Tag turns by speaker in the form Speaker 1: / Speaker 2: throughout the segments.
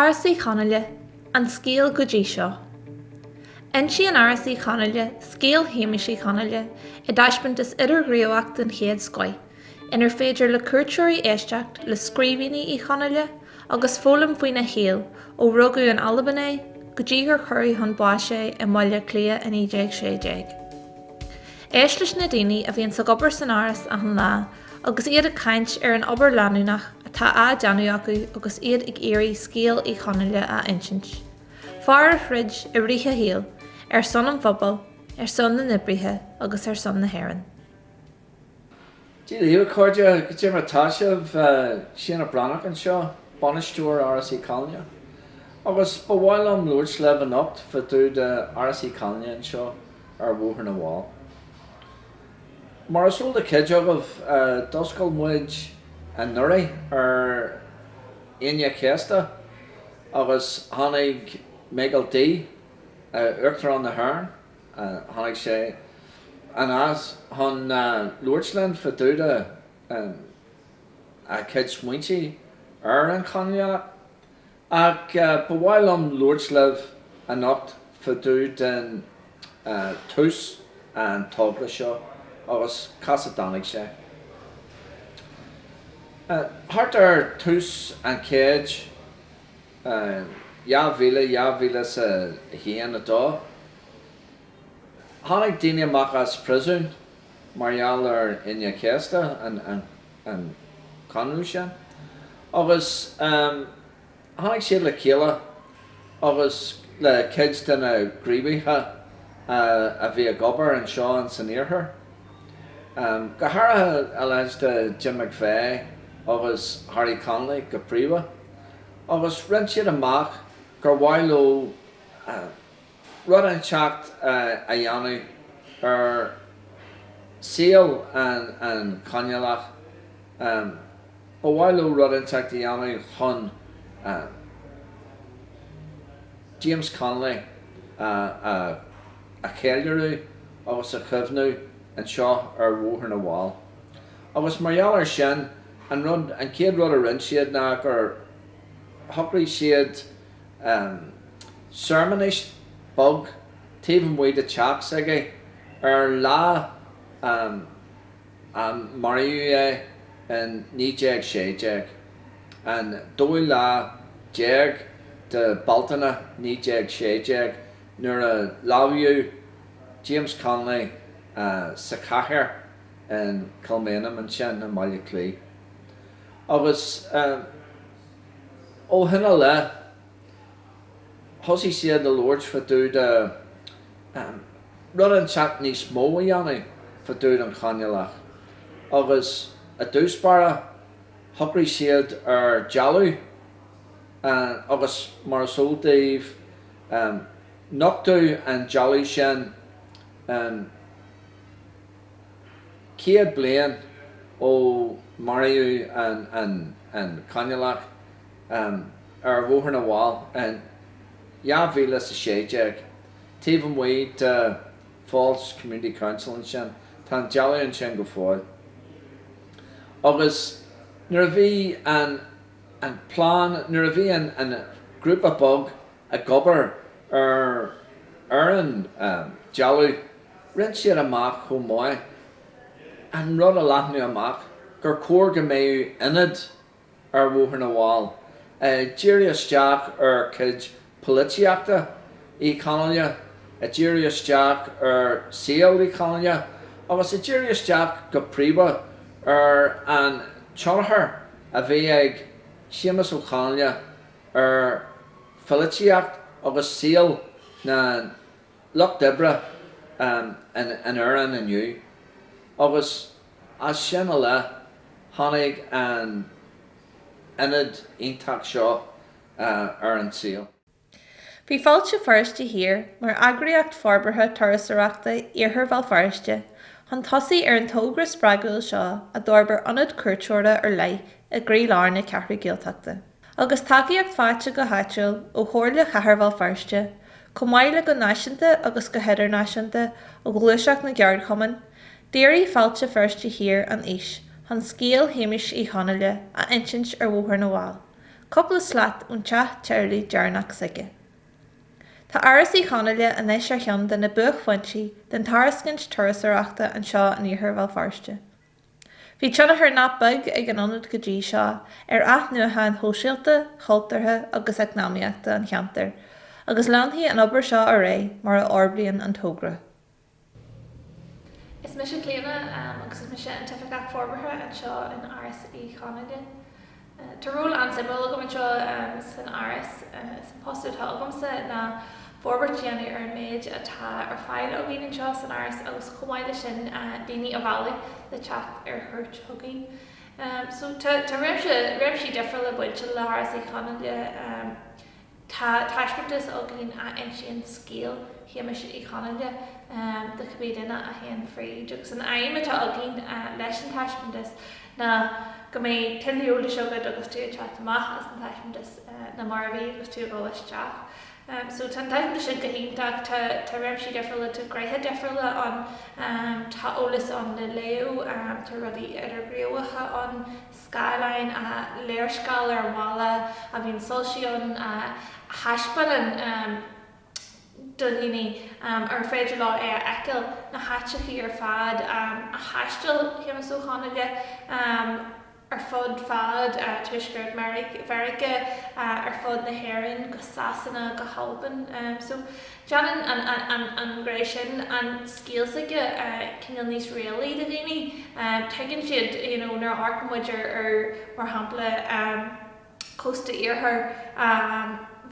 Speaker 1: Áras Uí Chonghaile, An Scéal go dtí seo. Insíonn Áras Uí Chonghaile scéal Shéamuis Uí Chonghaile i dtaispeántas idirghníomhach den chéad scoith, inar féidir le cuairteoirí éisteacht le scríbhinní Uí Chonghaile agus foghlaim faoina shaol ó rugadh in Albain é go dtí gur cuireadh chun báis é i mBaile Átha Cliath i 1916. Éist leis na daoine a bhíonns ag obair san Áras achan lá agus iad ag caint ar an obair leanúnach atá á déanamh acu agus iad ag iarraidh scéal Uí Chonghaile a insint. Fear a throid i rith a shaoil ar son an phobail, ar son na n-oibrithe agus ar son na hÉireann.
Speaker 2: Dia daoibh, a chairde, cad é mar atá sibh? Séanna Breathnach anseo, Bainisteoir Áras Uí Chonghaile, agus ba mhaith liom labhairt libh anocht fá dtaobh de Áras Uí Chonghaile anseo ar Bhóthar na bhFál. Mar is eol do chuid agaibh, d'oscail muid anuraidh ar Aoine an Chéasta agus tháinig Michael D, Uachtarán na hÉireann, tháinig sé aneas chun labhairt linn fá dtaobh de a chuid smaointe ar an Chonghaileach. Ach ba mhaith liom labhairt libh anocht fá dtaobh den tús an togra seo agus cá as a dtáinig sé. Thart ar tús an chéid, 2000, 2001, 2, tháinig daoine amach as príosún mar gheall ar Aoine an Chéasta, an conradh sin agus tháinig siad le chéile agus le cuid de na gníomhaithe a bhí ag obair anseo in san iarthar, go háirithe a leithéid de Jim McVeigh agus Harry Connolly go príomha, agus rinne siad amach gur mhaith leo rud inteacht a dhéanamh ar saol an Chonghaileach. Ba mhaith leo rud inteacht a dhéanamh chun James Connolly a cheiliúradh agus a chuimhniú anseo ar Bhóthar na bhFál. Agus mar gheall air sin, an rud, an chéad rud a rinne siad ná gur shocraigh siad searmanas beag taobh amuigh de teach s'aige ar an lá a maraíodh é in 1916, an dóú lá déag de Bealtaine 1916 nuair a lámhaíodh James Connolly sa chathaoir in Kilmainham ansin i mBaile Átha Cliath. Agus. Ó shin i leith, thosaigh siad a labhairt fá dtaobh de rud inteacht níos mó a dhéanamh fá dtaobh den Chonghaileach, agus i dtús báire, shocraigh siad ar dealbh, agus mar is eol daoibh, nochtadh an dealbh sin 100 bliain ó maraíodh an Conghaileach ar Bhóthar na bhFál in 2016, taobh amuigh de Falls Community Council ansin. Tá an dealbh ansin go fóill. Agus nuair a bhí an plean, nuair a bhí an grúpa beag ag obair ar ar an dealbh, rinne siad amach chomh maith an rud a leathnú amach, gur chóir go mbeadh ionad ar Bhóthar na bhFál, ag díriú isteach ar chuid polaitíochta Uí Chonghaile, ag díriú isteach ar saol Uí Chonghaile agus ag díriú isteach go príomha ar an tionchar a bhí ag Séamus Ó Conghaile ar pholaitíocht agus saol na lucht oibre in Éirinn inniu agus as sin i leith tháinig an ionad iontach seo ar an saol.
Speaker 1: Bhí Fáilte Feirste Thiar, mar eagraíocht forbartha turasóireachta Iarthar Bhéal Feirste, chun tosaigh ar an togra spreagúil seo a d'fhorbair ionad cuairteora ar leith i gcroílár na Ceathrú Gaeltachta. Agus tacaíocht faighte go háitiúil ó Chomhairle Chathair Bhéal Feirste, chomh maith le go náisiúnta agus go hidirnáisiúnta ó Ghluaiseacht na gCeardchumann, dhírigh Fáilte Feirste Thiar an fhís chun scéal Shéamuis Uí Chonghaile a insint ar Bhóthar na bhFál. cúpla slat ón teach teaghlaigh deireanach s'aige. Tá Áras Uí Chonghaile anois ar cheann de na buaicphointí den tairiscint turasóireachta anseo in iarthar Bhéal Feirste. Bhí tionchar nach beag ag an ionad go dtí seo ar athnuachan shóisialta, chultúrtha agus eacnamaíochta an cheantair agus leanfaidh an obair seo ar aghaidh mar a fhorbraíonn an togra. Is mise Clíona agus is mise an tOifigeach Forbartha anseo in Áras Uí Chonghaile. Tá ról an-suimiúil agam anseo san Áras. Is an post atá agamsa ná forbairt a dhéanamh ar an méid atá ar fáil againn anseo san Áras agus chomh maith leis sin daoine a mhealladh le teacht ar chuairt chugainn. So tá réimse, réimsí difriúla bainte le hÁras Uí Chonghaile. Tá taispeántas againn a insíonn scéal Shéamais Uí Chonghaile do cibé duine a théann fríd agus an aidhm atá againn leis an taispeántas ná go mbeidh tuilleadh eolais agat agus tú ag teacht amach as an taispeántas ná mar a bhí agus tú ag dul isteach. So tá an taispeántas sin go hiontach, tá tá réimsí difriúla, tá gnéithe difriúla ann, tá eolas ann le léamh, tá rudaí idirghníomhacha ann, scáileáin, léarscáil ar an bhalla a bhíonn soilsí ann a thaispeánann do dhaoine ar féidir leo é a fheiceáil, na háiteachaí ar fad a thaistil Séamus Ó Conghaile ar fud fad tuaisceart Mheiriceá, ar fud na hÉireann, go Sasana, go hAlbain. So Déanann an ghné sin an scéal s'aige cineál níos réalaí do dhaoine. Tuigeann siad, you know, nuair a amharcann muid ar, mar shampla, cósta iarthar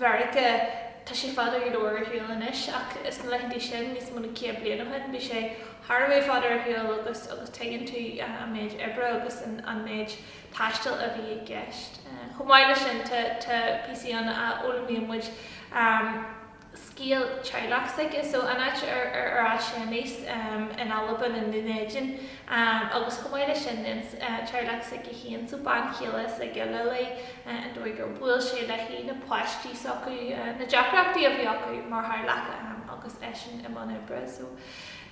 Speaker 1: Mheiriceá, tá sé fada go leor ar shiúl anois ach sna laethanta sin, níos mó ná 100 bliain ó shin, bhí sé thar a bheith fada ar shiúl agus agus tuigeann tú an méid oibre agus an méid taistil a bhí i gceist. Chomh maith leis sin, tá píosaí ann a fhoghlaimíonn muid scéal teaghlach s'aige so an áit ar ar fhás sé aníos in Albain i nDún Éideann agus chomh maith leis sin an teaghlach s'aige féin so bean chéile s'aige Lily an dóigh gur bhuail sé léi na páistí s'acu na deacrachtaí a bhí acu mar theaghlach agus eisean i mbun oibre so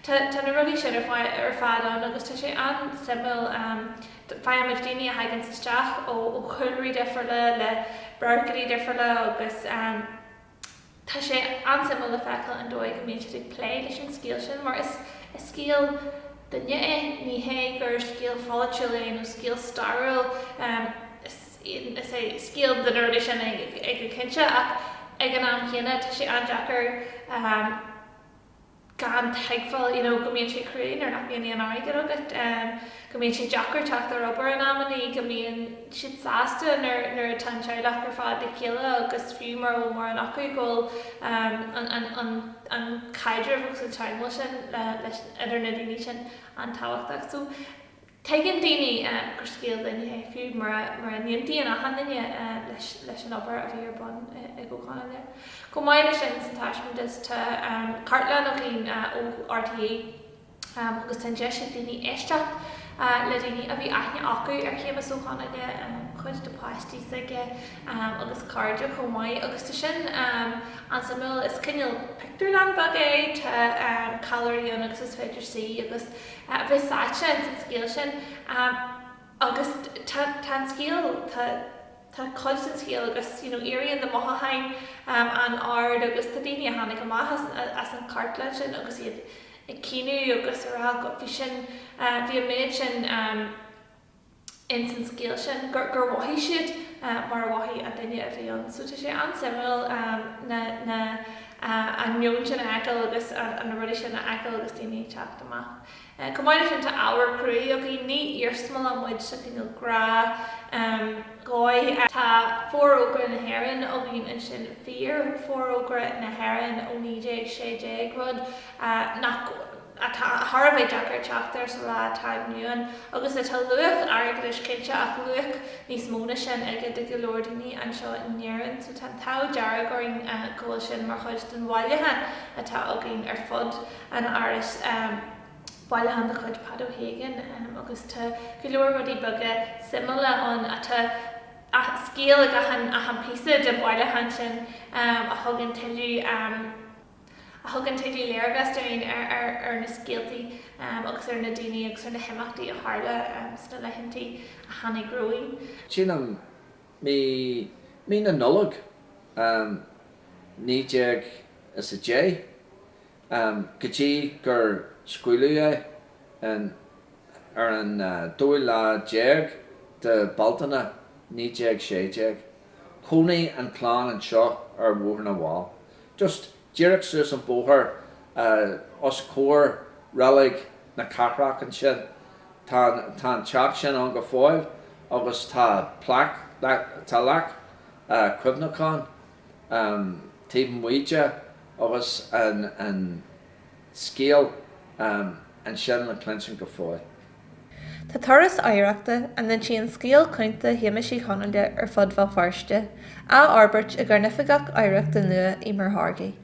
Speaker 1: tá tá na rudaí sin ar ar fad ann agus tá sé an-suimiúil faigheann muid daoine a thaganns isteach ó ó chúlraí difriúla le dearcadh difriúla agus Tá sé an-suimiúil le feiceáil an dóigh go mbíonn siad ag plé leis an scéal sin mar is scéal duine é, ní hé gur scéal pholaitiúil é nó scéal stairiúil, is é scéal duine rudaí sin é go cinnte ach ag an am chéanna tá sé an-deacair gan tuigbheáil you know go mbíonn sé cruaidh nuair nach mbíonn aon airgead agat, go mbíonn sé deacair teacht ar obair in amannaí, go mbíonn siad sásta nuair nuair atá an teaghlach ar fad le chéile agus fiú mura bhfuil mórán acu go bhfuil an an an an caidreamh agus an teagmháil sin le leis idir na daoine sin an-tábhachtach. So Tuigeann daoine gur scéal duine é, fiú mura n-aontaíonn achan duine leis an obair a bhí ar bun ag Ó Conghaile. Chomh maith leis sin, san taispeántas tá cartlann againn ó RTÉ agus tá an deis ag daoine éisteacht le daoine a bhí aithne acu ar Shéamus Ó Conghaile, cuid de páistí s'aige agus cairde chomh maith agus tá sin an-suimiúil. Is cineál pictiúrlann beag é, tá callairí ann agus is féidir suí agus a bheith sáite ins an scéal sin agus tá tá an scéal tá tá cuid den scéal agus you know éiríonn na mothúcháin an-ard agus tá daoine a tháinig amach as as an chartlann sin agus iad ag caoineadh agus a rá go bhí sin bhí an méid sin ins an scéal sin gur gur mhothaigh siad mar a mhothaigh an duine a bhí ann. So tá sé an-suimiúil na na an meon sin a fheiceáil agus an na rudaí sin a fheiceáil agus daoine ag teacht amach. Chomh maith leis sin tá ábhar cruaidh againn, ní iarsmalann muid sa chineál gnáthdhóigh. Tá Forógra na hÉireann againn ansin, fíor Forógra na hÉireann ó 1916, rud nach atá thar a bheith deacair teacht air sa lá atá inniu ann agus atá luach airgeadais cinnte ach luach níos mó ná sin aige do go leor daoine anseo in Éirinn. So tá an t-ádh dearg orainn go bhfuil sin mar chuid den bhailiúchán atá againn ar fud an Árais, bailiúchán de chuid Pat O'Hagan agus tá go leor rudaí beaga suimiúla ann atá scéal ag achan achan píosa den bhailiúchán sin a thugann tuilleadh a thugann tuilleadh léargas dúinn ar na scéaltaí agus ar na daoine agus ar na himeachtaí a tharla sna laethantaí a tháinig romhainn.
Speaker 2: Sílim, bhí. mí na Nollag 1910 go dtí gur scaoileadh é ar an dóú lá déag de Bealtaine 1916. Chónaigh an chlann anseo ar Bhóthar na bhFál. Just díreach suas an bóthar os comhair Reilig na Cathrach ansin. Tá tá an teach sin ann go fóill agus tá plaic, tá leac cuimhneacháin taobh amuigh de agus an scéal ansin le cluinstin go fóill.
Speaker 1: Tá turas oidhreachta, a n-insíonn scéal cúnta Shéamais Uí Chonghaile ar fud Bhéal Feirste, á fhorbairt ag ár nOifigeach Oidhreachta nua, Eimear Hargey.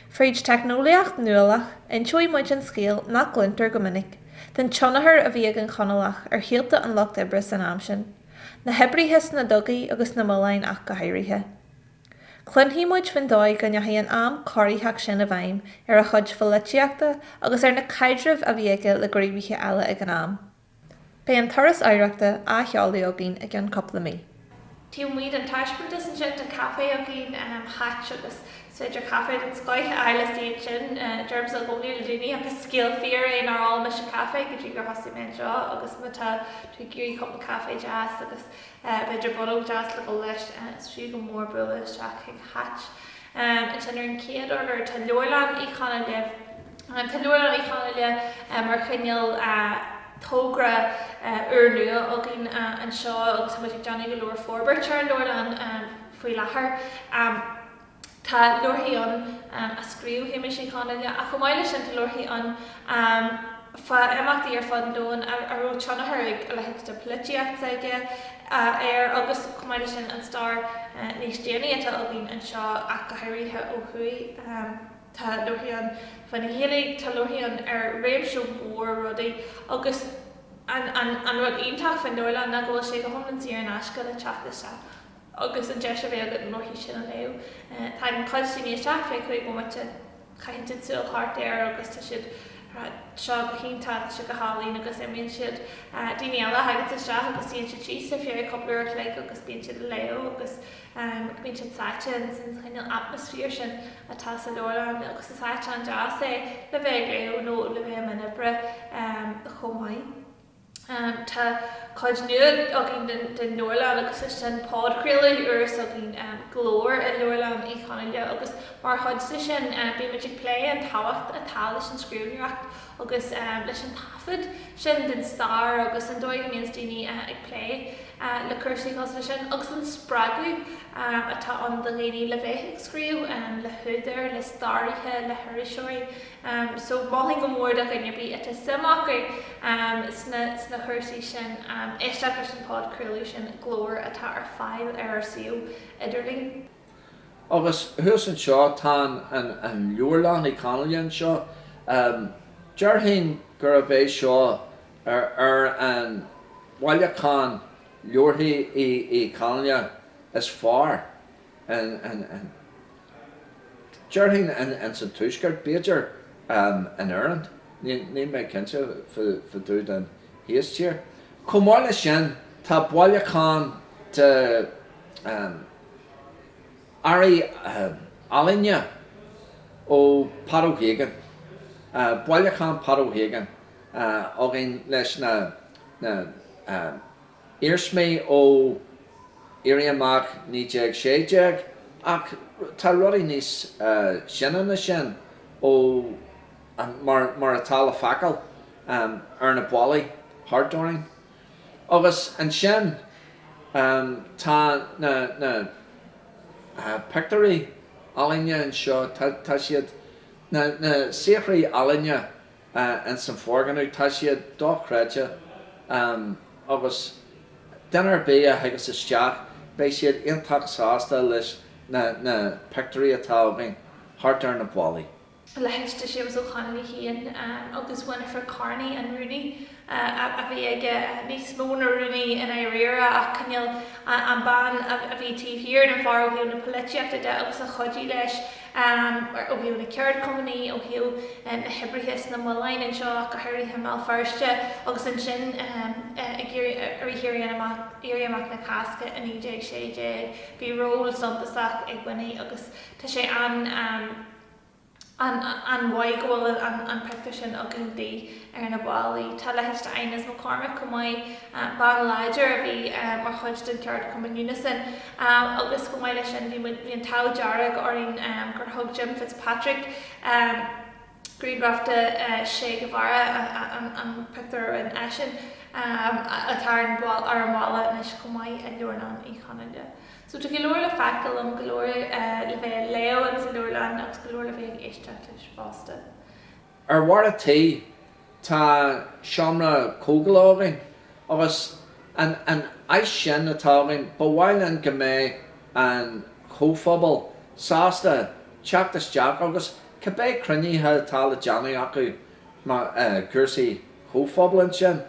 Speaker 1: Fríd teicneolaíocht nuálach, inseoidh muid an scéal nach gcluintear go minic, den tionchar a bhí ag an Chonallach ar shaolta an lucht oibre san am sin, na hoibrithe sna dugaí agus sna muileann ach go háirithe. Cluinfidh muid faoin dóigh go ndeachaigh an am corraitheach sin i bhfeidhm ar a chuid pholaitíochta agus ar na caidrimh a bhí aige le gníomhaithe eile ag an am. Beidh an turas oidhreachta á sheoladh againn i gceann cúpla mí. Taobh amuigh den taispeántas ansin tá caife againn, Hatch, agus is féidir caife den scoith a fháil istigh ansin. Deirimse i gcónaí le daoine agus scéal fíor é nár ól mise caife go dtí gur thosaigh mé anseo agus má tá tú ag iarraidh cúpla caife deas agus b'fhéidir bonnóg deas le dhul leis, is fiú go mór bualadh isteach chuig Hatch. Ansin ar an chéad urlár tá Leabharlann Uí Chonghaile. Tá Leabharlann Uí Chonghaile mar chineál togra úrnua againn anseo agus tá muid ag déanamh go leor forbairt ar an leabharlann faoi láthair. Tá leabharthaí ann a scríobh Shéamus Uí Chonghaile ach chomh maith leis sin tá leabharthaí ann fá imeachtaí ar fud an domhain a raibh tionchar ag a leithéid de polaitíocht s'aige air agus chomh maith leis sin an stair níos déanaí atá againn anseo ach go háirithe ó thuaidh. Tá leabharthaí ann faoin Ghaeilge, tá leabharthaí ann ar réimse mhór rudaí agus an rud iontach faoin leabharlann ná go bhfuil sé go hiomlán saor in aisce le teacht isteach. agus an deis a bheith agat na leabharthaí sin a léamh. Tagann cuid daoine isteach fé chúig bhomaite, caitheann siad súil thart air agus tá siad ag rá seo go hiontach, tá sé go hálainn agus imíonn siad. Daoine eile a thaganns isteach agus suíonn siad síos ar feadh cúpla uair a chloig agus bíonn siad ag léamh agus bíonn siad sáite ins an chineál atmaisféar sin atá sa leabharlann agus is áit an-deas é le bheith ag léamh nó le bheith i mbun oibre chomh maith. Tá cuid nua againn den leabharlann agus is sin podchraoladh úr s'againn, Glór i Leabharlann Uí Chonghaile agus mar chuid de sin bímid ag plé an tábhacht atá leis an scríbhneoireacht agus leis an taifead sin den stair agus an dóigh a mbíonns daoine ag plé le cúrsaí cosúil leis sin agus an spreagadh atá ann do dhaoine le bheith ag scríobh, le húdair, le staraithe, le hiriseoirí. So mholfainn go mór do dhuine ar bith atá suim acu sna sna cúrsaí sin éisteacht leis an podchraoladh sin Glór atá ar fáil ar ár suíomh idirlín.
Speaker 2: Agus thuas anseo tá an an Leabharlann Uí Chonghaile anseo. Déarfainn gurb é seo ar an bhailiúchán leabharthaí Uí Chonghaile is fearr. Déarfainn ins an Tuaisceart, b'fhéidir in Éirinn, níl mé cinnte fá dtaobh den Ísiltír. Chomh maith leis sin, tá bailiúchán de earraí ealaíne ó Pat O'Hagan, bailiúchán Pat O'Hagan againn leis na Iarsmaí ó Éirí Amach 1916 ach tá rudaí níos sine ná sin ó mar atá le feiceáil ar na ballaí thart orainn. Agus ansin tá na pictiúirí ealaíne anseo, tá siad, na saothraí ealaíne ins an foirgneamh. Tá siad dochreidte agus duine ar bith a thigeas isteach beidh siad iontach sásta leis na na pictiúirí atá againn thart ar na ballaí.
Speaker 1: A leithéid de Séamus Ó Conghaile féin agus Winifred Carney, an rúnaí a bhí aige, níos mó ná rúnaí i ndáiríre ach cineál an bean a bhí taobh thiar den fear ó thaobh na polaitíochta de agus a chuidigh leis. Ó thaobh na ceardchumannaí, ó thaobh na hoibrithe sna muileann anseo ach go háirithe i mBéal Feirste agus ansin ag i rith Éirí Amach, Éirí Amach na Cásca i 1916 bhí ról suntasach ag Winnie agus tá sé an an-mhaith go bhfuil an pictiúr sin againn di ar na ballaí. Tá a leithéid de Inez McCormick chomh maith, bean láidir a bhí mar chuid den cheardchumann Unison agus chomh maith leis sin bhí muid, bhí an t-ádh dearg orainn gur thug Jim Fitzpatrick grianghraf de Che Guevara, an pictiúr a rinne eisean, atá ar an bhalla anois chomh maith i Leabharlann Uí Chonghaile. So tá go leor le feiceáil ann, go leor le bheith ag léamh ins an leabharlann agus go leor le bheith ag éisteacht leis fosta.
Speaker 2: Ar bharr an tí tá seomra comhdhála againn agus an an áit sin atá againn ba mhaith linn go mbeidh an chomhphobal sásta teacht isteach agus cibé cruinnithe atá le déanamh acu mar cúrsaí chomhphobail ansin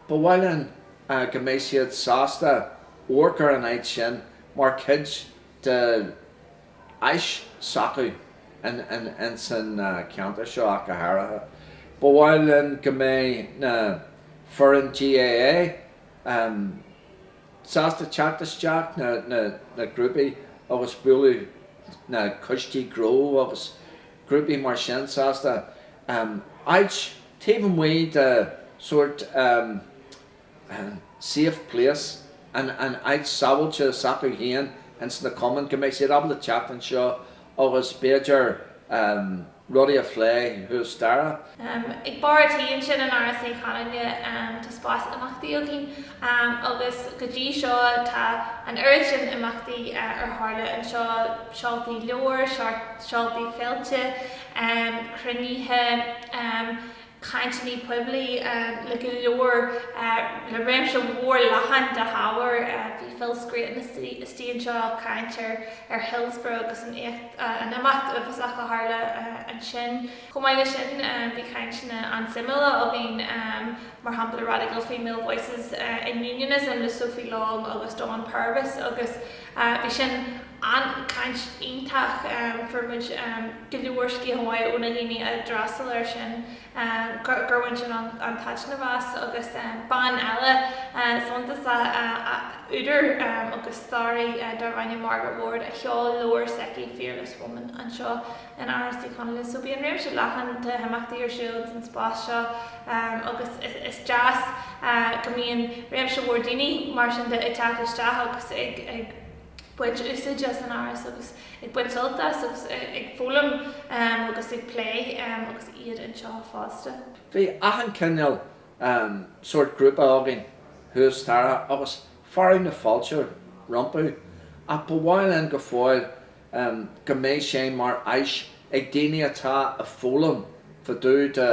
Speaker 2: ba mhaith linn go mbeidh siad sásta amharc ar an áit sin mar chuid de áis s'acu ins an cheantar seo ach go háirithe. Ba mhaith linn go mbeidh na foireann GAA sásta teacht isteach, na grúpaí agus bualadh na coistí gnó agus grúpaí mar sin sásta áit taobh amuigh de sórt safe place, an áit sábháilte s'acu féin ins na cumainn, go mbeidh siad ábalta teacht anseo agus b'fhéidir rudaí a phlé thuas staighre.
Speaker 1: Ag barr an tí ansin in Áras Uí Chonghaile tá spás imeachtaí againn agus go dtí seo tá an oiread sin imeachtaí ar tharla anseo, seoltaí leabhar, seoltaí féilte, cruinnithe, cainteanna poiblí le go leor, le réimse mhór leathan de hábhair. Bhí Phil Scraton istigh anseo ag caint ar Hillsborough agus an imeacht uafásach a tharla ansin. Chomh maith leis sin bhí cainteanna an-suimiúla againn, mar shampla Radical Female Voices in Unionism le Sophie Long agus Dawn Purvis agus bhí sin an-chaint iontach. Fuair muid go leor scéalta maithe ó na daoine a d'fhreastail air sin gur bhain siad an-taitneamh as agus bean eile suntasach, údar agus staraí darb ainm Margaret Ward a sheol leabhar s'aici Fearless Woman anseo in Áras Uí Chonghaile. So bíonn réimse leathan de himeachtaí ar siúl ins an spás seo agus is deas go mbíonn réimse mhór daoine mar sin de ag teacht isteach agus ag baint úsáid as an áras agus ag baint sult as agus ag foghlaim agus ag plé agus iad anseo fosta.
Speaker 2: Bhí achan cineál sórt grúpa againn thuas staighre agus fearadh na fáilte rompu ach ba mhaith linn go fóill go mbeidh sé mar áis ag daoine atá ag foghlaim fá dtaobh de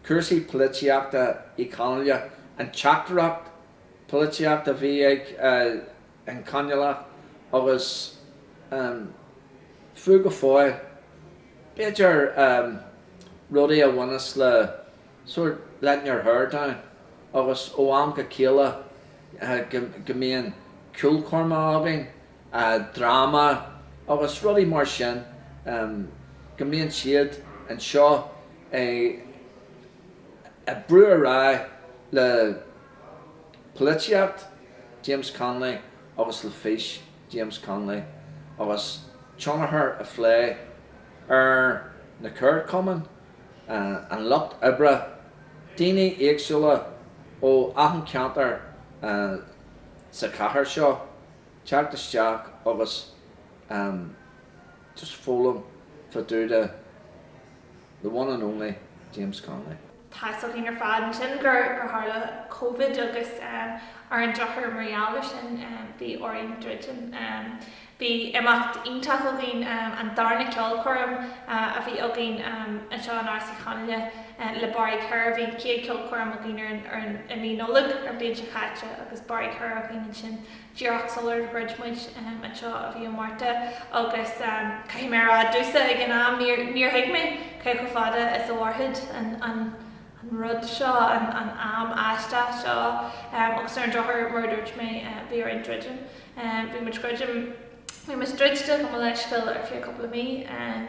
Speaker 2: cúrsaí polaitíochta Uí Chonghaile, an teachtaireacht polaitíochta a bhí ag an Conghaileach agus fiú go fóill, b'fhéidir rudaí a bhaineas le sórt letting your hair down agus ó am go chéile go mbíonn ceolchoirme againn, dráma agus rudaí mar sin, go mbíonn siad anseo ag brú ar aghaidh le polaitíocht James Connolly agus le fís James Connolly agus tionchar a phlé ar na ceardchumainn, an lucht oibre, daoine éagsúla ó achan cheantar sa chathair seo teacht isteach agus just foghlaim fá dtaobh de the one and only James Connolly.
Speaker 1: Tá 'fhios againn ar fad ansin gur tharla Covid agus ar an drochuair mar gheall ar sin bhí orainn druidim. Bhí imeacht iontach againn, an darna ceolchoirm a bhí againn anseo in Áras Uí Chonghaile le Barry Kerr. Bhí an chéad cheolchoirm againn ar an i mí Nollag ar an bhliain seo caite agus Barry Kerr againn ansin díreach sular dhruid muid anseo i mí an Mhárta agus caithfidh mé a rá domhsa ag an am níor níor thuig mé cé chomh fada is a mhairfeadh an an an rud seo, an an am aisteach seo agus ar an drochuair mar a dúirt mé bhí orainn druidim. Bhí muid druidim. Bhí muid druidte, gabh mo leithscéal, ar feadh cúpla mí,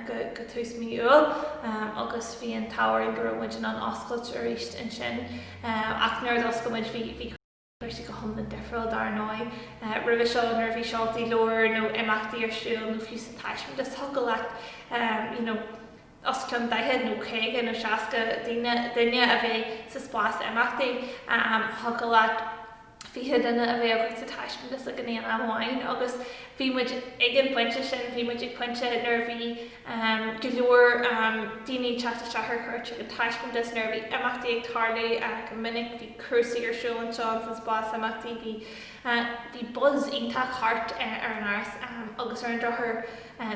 Speaker 1: go tús mí Iúil, agus bhí an t-ádh orainn go raibh muid in ann oscailt arís ansin. Ach nuair a d'oscail muid bhí, bhí cúrsaí go hiomlán difriúil dar ndóigh. Roimhe seo nuair a bhí seoltaí leabhar nó imeachtaí ar siúl nó fiú sa taispeántas thiocfadh leat you know os cionn 40 nó 50 nó 60 daoine, duine a bheith sa spás imeachtaí, thiocfadh leat 20 duine a bheith agat sa taispeántas ag an aon am amháin agus bhí muid ag an bpointe sin, bhí muid ag pointe nuair a bhí go leor daoine ag teacht isteach ar cuairt ag an taispeántas, nuair a bhí imeachtaí ag tarlú go minic, bhí cúrsaí ar siúl anseo san spás imeachtaí, bhí bhí buzz iontach thart ar an áras agus ar an drochuair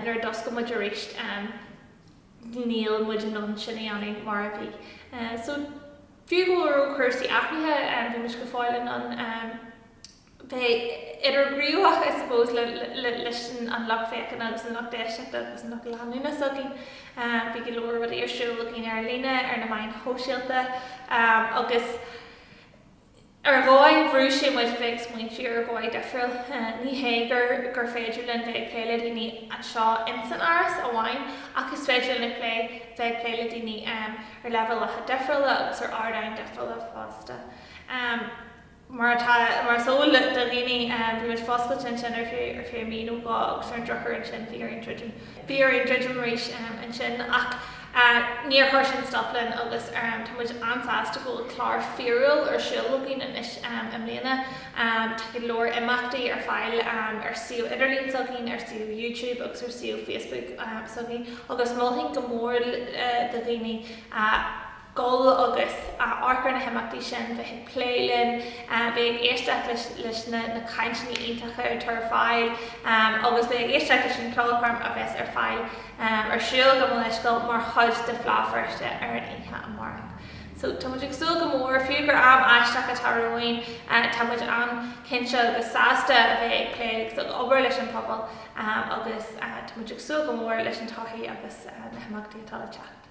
Speaker 1: nuair a d'oscail muid arís níl muid in ann sin a dhéanamh mar a bhí. So fiú go raibh cúrsaí athraithe bhí muid go fóill in ann bheith idirghníomhach I suppose leis an lucht féachana agus an lucht éisteachta agus an lucht leanúna s'againn. Bhí go leor rudaí ar siúl againn ar líne, ar na meáin shóisialta agus ar dhóigh bhrúigh sé muid a bheith ag smaointiú ar dhóigh difriúil. Ní hé gur gur féidir linn bheith ag plé le daoine anseo ins an Áras amháin ach is féidir linn ag plé bheith ag plé le daoine ar leibhéalacha difriúla agus ar ardáin difriúla fosta. Mar atá, mar is eol do dhaoine, bhí muid foscailte ansin ar feadh, ar feadh mí nó dhó agus ar an drochuair ansin bhí orainn druidim, bhí orainn druidim arís ansin ach níor chuir sin stop linn agus tá muid an-sásta go bhfuil clár fíorúil ar siúl againn anois i mbliana. Tá go leor imeachtaí ar fáil ar suíomh idirlín s'againn, ar suíomh YouTube agus ar suíomh Facebook s'againn agus mholfainn go mór do dhaoine dul agus amharc ar na himeachtaí sin, bheith ag plé linn, bheith ag éisteacht leis leis na na cainteanna iontacha atá ar fáil agus bheith ag éisteacht leis an cheolchoirm a bheas ar fáil ar siúl, gabh mo leithscéal, mar chuid de Fleadh Feirste ar an oíche amárach. So tá muid ag súil go mór, fiú gur am aisteach atá romhainn, tá muid an-chinnte agus sásta a bheith ag plé agus ag obair leis an phobal agus tá muid ag súil go mór leis an todhchaí agus na himeachtaí atá le teacht.